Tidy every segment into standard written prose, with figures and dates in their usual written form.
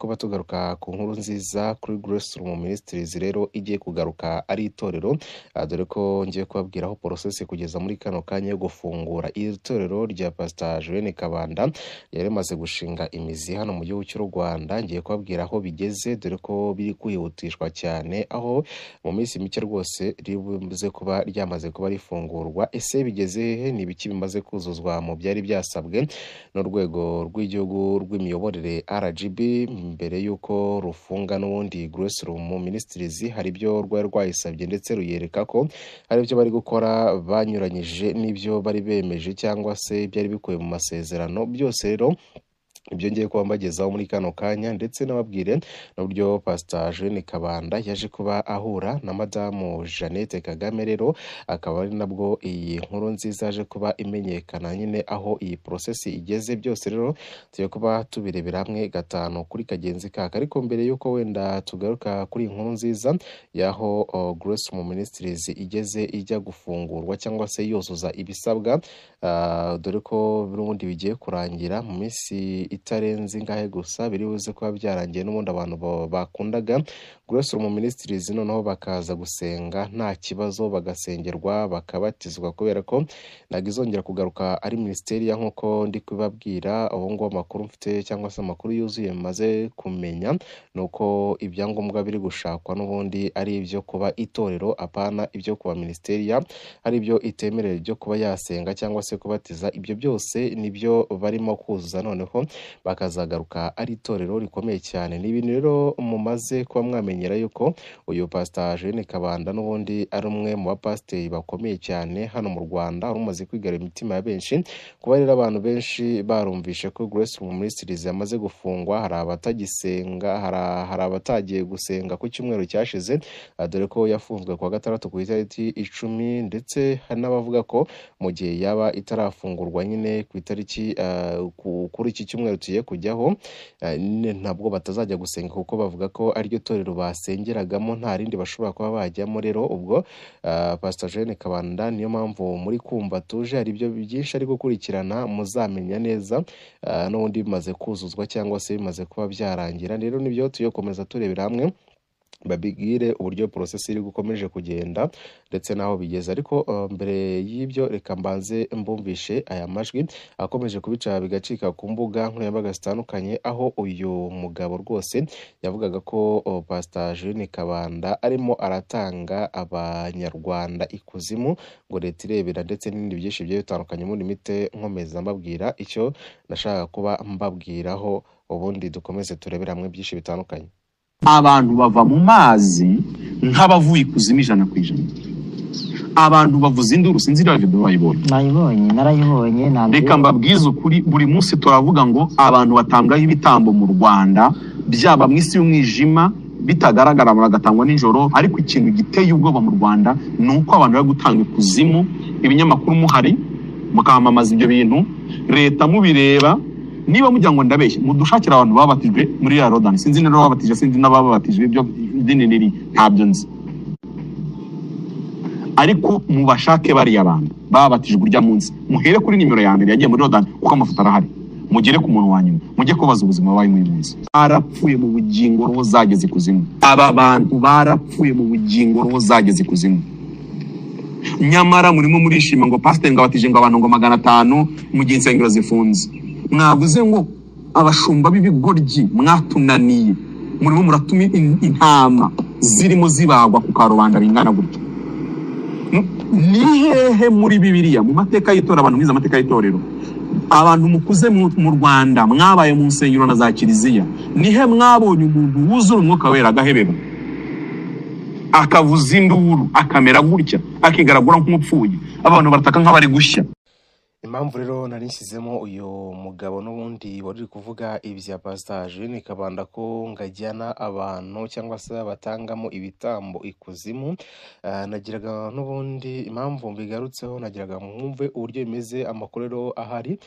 Kuba tugaruka ku nkuru nziza kuri Grace Room Ministries rero igiye kugaruka ari itorero, dore ko ngiye kubabwira aho process kugeza muri kano kanya yo gufungura iri torero rya Pastor Julienne Kabanda yari rimaze gushinga imizi hano mu gihugu cy'u Rwanda. Ngiye kubabwira aho bigeze, dore ko biri kwihutishwa cyane, aho mu minsi mike rwose ribuze kuba ryamaze kuba rifungurwa. Ese bigeze hehe? Ni ibiki bimaze kuzuzwa mu byari byasabwe n'urwego rw'igihugu rw'imiyoborere RGB mbere y'uko rufunga n'ubundi Grace Room Ministries? Hari ibyo rwari rwayisabye ndetse ruyereka ko hari ibyo bari gukora banyuranyije n'ibyo bari bemeje cyangwa se byari bikubiye mu masezerano. Byose rero ibyo ngiye kuba mbagezaho muri kano kanya, ndetse n'ababwire n'uburyo Pastor Julienne Kabanda yaje kuba ahura na Madamu Jeannette Kagame. Rero akaba ari nabwo iyi nkuru nziza yaje kuba imenyekana nyine aho iyi process igeze. Byose rero tugiye kuba tubirebera hamwe gatanu kuri kagenzi kaka. Ariko mbere y'uko wenda tugaruka kuri iyi nkuru nziza y'aho Grace Room Ministries igeze ijya gufungurwa cyangwa se yuzuza ibisabwa, dore ko n'ubundi bigiye kurangira mu minsi itarenze ingahe gusa, biri buze kuba byarangiye, n'ubundi abantu bakundaga Grace Room Ministries noneho bakaza gusenga nta kibazo, bagasengerwa, bakabatizwa, kubera ko ntabwo izongera kugaruka ari minisiteri ya nk'uko ndi kubabwira ubu ngubu. Amakuru mfite cyangwa se amakuru yuzuye maze kumenya ni uko ibyangombwa biri gushakwa n'ubundi ari ibyo kuba itorero, apana ibyo kuba minisiteri, ari ibyo itemerewe byo kuba yasenga cyangwa se kubatiza. Ibyo byose nibyo barimo kuzuza, noneho bakazagaruka ari itorero rikomeye cyane. Ni ibintu rero mumaze kuba mwamenyera yuko uyu Pastor Julienne Kabanda n'ubundi ari umwe mu bapasiteri bakomeye cyane hano mu Rwanda, wari umaze kwigarurira imitima ya benshi. Kuba rero abantu benshi barumvishe ko Grace Room Ministries yamaze gufungwa, hari abatagisenga, hari abatagiye gusenga ku cyumweru cyashize, dore ko yafunzwe kuwa gatandatu ku itariki 10, ndetse hari n'abavuga ko mu gihe yaba itarafungurwa nyine ku itariki kuri iki cyumweru tugiye kujyaho, ntabwo batazajya gusenga, kuko bavuga ko ariryo torero basengeragamo, nta rindi bashobora kuba bajyamo. Rero ubwo Pastor Julienne Kabanda, niyo mpamvu muri kumva tuje, hari ibyo byinshi ari gukurikirana, muzamenya neza n'ubundi bimaze kuzuzwa cyangwa se bimaze kuba byarangira. Rero nibyo tugiye gukomeza turebera hamwe, babibwire uburyo process iri gukomeje kugenda ndetse n'aho bigeze. Ariko mbere y'ibyo reka mbanze mbumvishe aya majwi akomeje kubica bigacika ku mbuga nkoranyambaga zitandukanye, aho uyu mugabo rwose yavugaga ko Pastor Julienne Kabanda arimo aratanga abanyarwanda ikuzimu ngo leta irebera, ndetse n'ibindi byinshi bigiye bitandukanye. Muri mite nkomeza mbabwira icyo nashakaga kuba mbabwiraho, ubundi dukomeze turebere hamwe byinshi bitandukanye. Abantu bava mu mazi nk'abavuye ikuzimu 100%. Abantu bavuza induru. Sinzi niba video bayibonye. Nayibonye, narayibonye nta. Reka mbabwize ukuri, buri munsi turavuga ngo abantu batangaho ibitambo mu Rwanda, byaba mu isi y'umwijima bitagaragara, bagatangwa nijoro. Ariko ikintu giteye ubwoba mu Rwanda ni uko abantu bari gutanga ikuzimu, ibinyamakuru muhari mukamamaza ibyo bintu, leta mubireba. Niba mugira ngo ndabeshya, mudushakire abantu babatijwe muri ya Yorodani. Sinzi niba babatije, sinzi n'ababatijwe, ibyo idini riri ntabyo nzi, ariko mubashake bariya bantu babatijwe urya munsi, muhere kuri nimero ya mbere yagiye muri Yorodani, kuko amafoto arahari, mugere ku muntu wa nyuma, mujye kubaza ubuzima babayemo uyu munsi. Barapfuye mu bugingo, roho zageze ikuzimu. Aba bantu barapfuye mu bugingo, roho zageze ikuzimu. Nyamara murimo murishima ngo pasiteri ngo abatije ngo abantu ngo 500 mu gihe insengero zifunze. Mwavuze ngo abashumba b'ibigoryi mwatunaniye, murimo muratuma intama zirimo zibagwa ku karubanda bingana gutya. Ni hehe muri Bibiliya, mu mateka y'itorero, abantu mwize amateka y'itorero, abantu mukuze mu Rwanda, mwabaye mu nsengero na za kiliziya, nihe mwabonye umuntu wuzura Umwuka Wera agahebeba, akavuza induru, akamera gutya, akigaragura nk'upfuye, abantu barataka nk'abari gushya? Impamvu rero nari nshyizemo uyu mugabo n'ubundi wari uri kuvuga ibya Pastor Julienne Kabanda ko ngajyana abantu cyangwa se batangamo ibitambo ikuzimu, nagiraga n'ubundi impamvu mbigarutseho, nagiraga mwumve uburyo bimeze. Amakuru rero ahari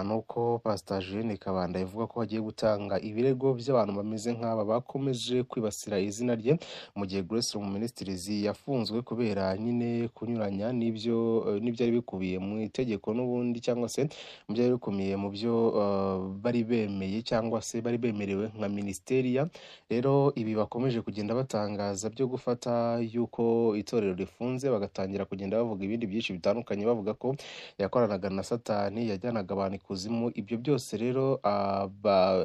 ni uko Pastor Julienne Kabanda ivuga ko agiye gutanga ibirego by'abantu bameze nk'aba bakomeje kwibasira izina rye mu gihe Grace Room Ministries yafunzwe kubera nyine kunyuranya n'ibyo n'ibyari bikubiye mu itegeko n'ubundi. n'ubundi cyangwa se mu byari bikubiye mu byo bari bemeye cyangwa se bari bemerewe nka minisiteri. Rero ibi bakomeje kugenda batangaza byo gufata yuko itorero rifunze, bagatangira kugenda bavuga ibindi byinshi bitandukanye, bavuga ko yakoranaga na Satani, yajyanaga abantu ikuzimu. Ibyo byose rero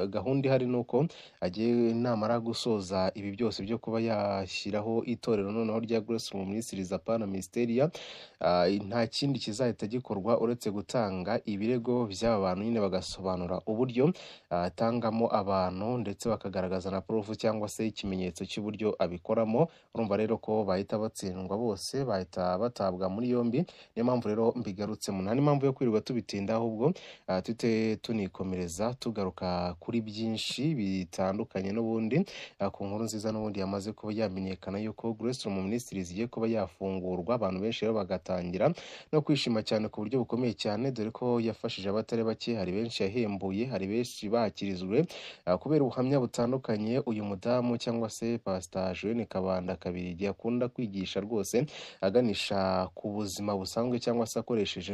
gahunda ihari ni uko agiye namara gusoza ibi byose byo kuba yashyiraho itorero noneho rya Grace Room Ministries apana Ministeriya, nta kindi kizahita gikorwa uretse gutanga ibirego by'aba bantu nyine, bagasobanura uburyo atangamo abantu ndetse bakagaragaza na proof cyangwa se ikimenyetso cy'uburyo abikoramo. Urumva rero ko bahita batsindwa bose, bahita batabwa muri yombi. Niyo mpamvu rero mbigarutsemo, nta n'impamvu yo kwirirwa tubitinda, ahubwo tute tunikomereza tugaruka kuri byinshi bitandukanye n'ubundi ku nkuru nziza n'ubundi yamaze kuba yamenyekana yuko Grace Room Ministries igiye kuba yafungurwa. Abantu benshi rero bagatangira no kwishima cyane ku buryo bukomeye cyane, dore ko yafashije abatari bake, hari benshi yahembuye, hari benshi bakirizwe kubera ubuhamya butandukanye uyu mudamu cyangwa se Pastor Julienne Kabanda Kabirigi akunda kwigisha rwose aganisha ku buzima busanzwe cyangwa se akoresheje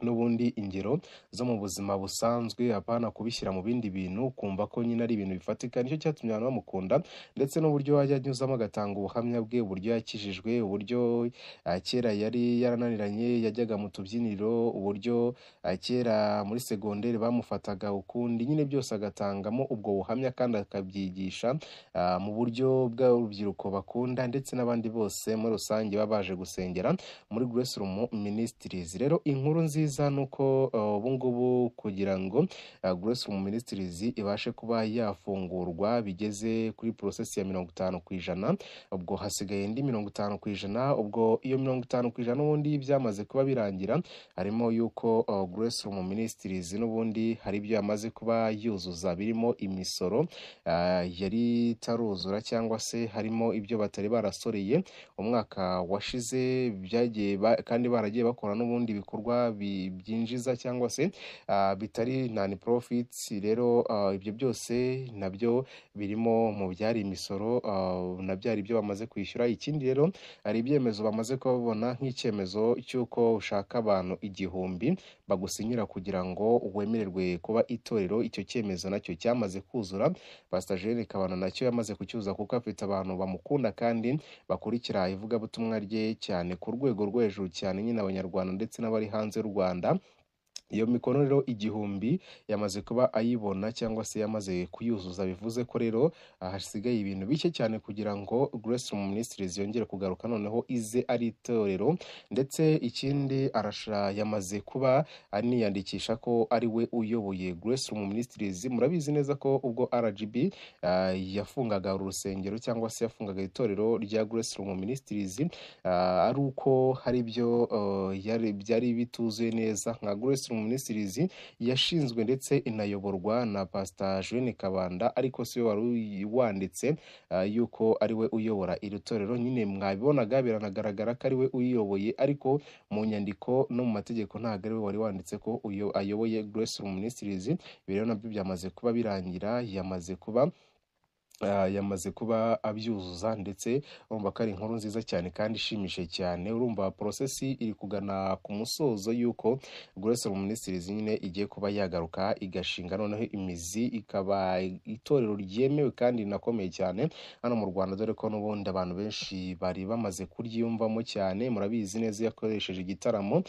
n'ubundi ingero zo mu buzima busanzwe, apana kubishyira mu bindi bintu, kumva ko nyine ari ibintu bifatika. Nicyo cyatumye abantu bamukunda, ndetse n'uburyo ajya anyuzamo agatanga ubuhamya bwe, uburyo yakijijwe, uburyo kera yari yarananiranye yajyaga mu tubyiniro, uburyo kera muri segonderi bamufataga ukundi, nyine byose agatangamo ubwo buhamya kandi akabyigisha mu buryo bw'urubyiruko bakunda ndetse n'abandi bose muri rusange baba baje gusengera muri Grace Room Ministries. Rero inkuru nziza nuko ubu ngubu kugira ngo Grace Room Ministries ibashe kuba yafungurwa bigeze kuri process ya 50%, ubwo hasigaye indi 50%. Ubwo iyo 50% n'ubundi byamaze kuba birangira, harimo yuko Grace Room Ministries n'ubundi hari ibyo yamaze kuba yuzuza birimo imisoro yari itaruzura cyangwa se harimo ibyo batari barasoreye umwaka washize, byagiye kandi baragiye bakora n'ubundi bikorwa byinjiza cyangwa se bitari non profits. Rero ibyo byose nabyo birimo mu byari imisoro, nabyo hari ibyo bamaze kwishyura. Ikindi rero hari ibyemezo bamaze kubabona, nk'icyemezo cy'uko ushaka abantu 1000 bagusinyira kugira ngo wemererwe kuba itorero. Icyo cyemezo nacyo cyamaze kuzura. Pastor Julienne Kabanda nacyo yamaze kucyuza kuko afite abantu bamukunda kandi bakurikira ivugabutumwa rye cyane ku rwego rwo hejuru cyane, nyine Abanyarwanda ndetse n'abari hanze y'u Rwanda. Iyo mikono rero 1000 yamaze kuba ayibona cyangwa se yamaze kuyuzuza, bivuze ko rero hasigaye ibintu bike cyane kugira ngo Grace Room Ministries yongere kugaruka noneho ize ari itorero. Ndetse ikindi arasha yamaze kuba aniyandikisha ko ari we uyoboye Grace Room Ministries. Murabizi neza ko ubwo RGB yafungaga uru rusengero cyangwa se yafungaga itorero rya Grace Room Ministries, ari uko hari ibyo byari bituzuye neza. Nka Grace Room Ministries yashinzwe ndetse inayoborwa na Pastor Julienne Kabanda, ariko si we wari wanditse yuko ari we uyobora iri torero. Nyine mwabibonaga biranagaragara ko ari we uyiyoboye, ariko mu nyandiko no mu mategeko ntabwo ari we wari wanditse ko ayoboye Grace Room Ministries. Ibi rero nabyo byamaze kuba birangira, yamaze kuba abyuzuza, ndetse urumva ko ari inkuru nziza cyane kandi ishimishije cyane. Urumva process iri kugana ku musozo y'uko Grace Room Ministries nyine igiye kuba yagaruka igashinga noneho imizi, ikaba itorero ryemewe kandi rinakomeye cyane hano mu Rwanda, dore ko n'ubundi abantu benshi bari bamaze kuryiyumvamo cyane. Murabizi neza iyo yakoresheje igitaramo,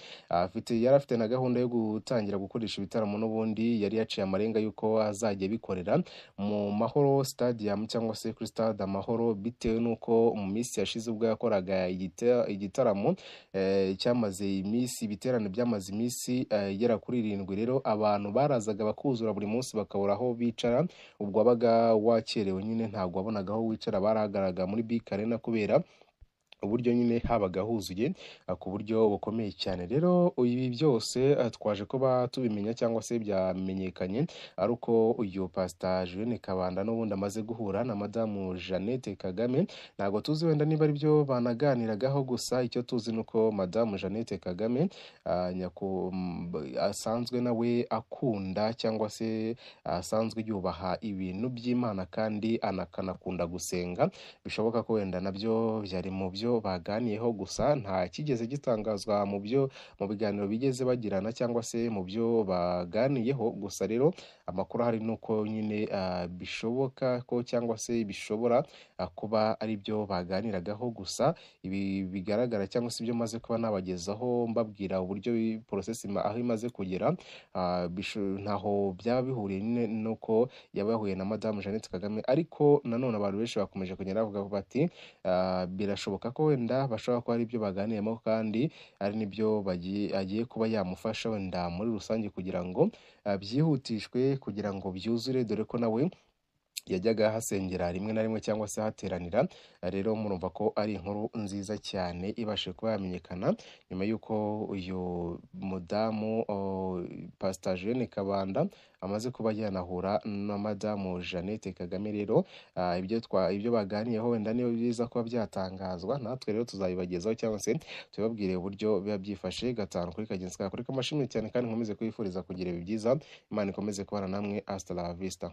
yari afite na gahunda yo gutangira gukoresha ibitaramo, n'ubundi yari yaciye amarenga y'uko azajya abikorera mu Mahoro Stadium cyangwa se kuri Stade Amahoro, bitewe n'uko mu minsi yashize ubwo yakoraga igitaramo cyamaze iminsi, ibiterane byamaze iminsi igera kuri 7. Rero abantu barazaga bakuzura buri munsi bakabura aho bicara, ubwo wabaga wakerewe nyine ntabwo wabonaga aho wicara, barahagararaga muri BK Arena kubera uburyo nyine habaga huzuye ku buryo bukomeye cyane. Rero ibi byose twaje kuba tubimenya cyangwa se byamenyekanye ari uko uyu Pastor Julienne Kabanda n'ubundi amaze guhura na Madamu Jeannette Kagame. Ntabwo tuzi wenda niba aribyo banaganiragaho, gusa icyo tuzi ni uko Madamu Jeannette Kagame asanzwe nawe akunda cyangwa se asanzwe yubaha ibintu by'Imana kandi akanakunda gusenga. Bishoboka ko wenda nabyo byari mu byo byo baganiyeho, gusa nta kigeze gitangazwa mu byo mu biganiro bigeze bagirana cyangwa se mu byo baganiyeho. Gusa rero amakuru ahari ni uko nyine bishoboka ko cyangwa se bishobora kuba ari byo baganiragaho. Gusa ibi bigaragara cyangwa se ibyo maze kuba nabagezaho mbabwira uburyo porosesi aho imaze kugera, ntaho byaba bihuriye nyine nuko yaba yahuye na Madamu Jeannette Kagame. Ariko nanone abantu benshi bakomeje kugenda bavuga bati birashoboka ko wenda bashobora kuba ari ibyo baganiyemo kandi ari nibyo agiye kuba yamufasha wenda muri rusange kugira ngo byihutishwe, kugira ngo byuzure, dore ko nawe yajyaga ahasengera rimwe na rimwe cyangwa se ahateranira. Rero murumva ko ari inkuru nziza cyane ibashije kuba yamenyekana nyuma y'uko uyu mudamu Pastor Julienne Kabanda amaze kuba yanahura na Madamu Jeannette Kagame. Rero ibyo baganiyeho wenda niyo biza kuba byatangazwa, natwe rero tuzabibagezaho cyangwa se tubabwire uburyo biba byifashe. Gatanu kuri kagenzi kako. Reka mbashimire cyane kandi nkomeze kubifuriza kugira ibihe byiza. Imana ikomeze kubana namwe. Hasta la vista.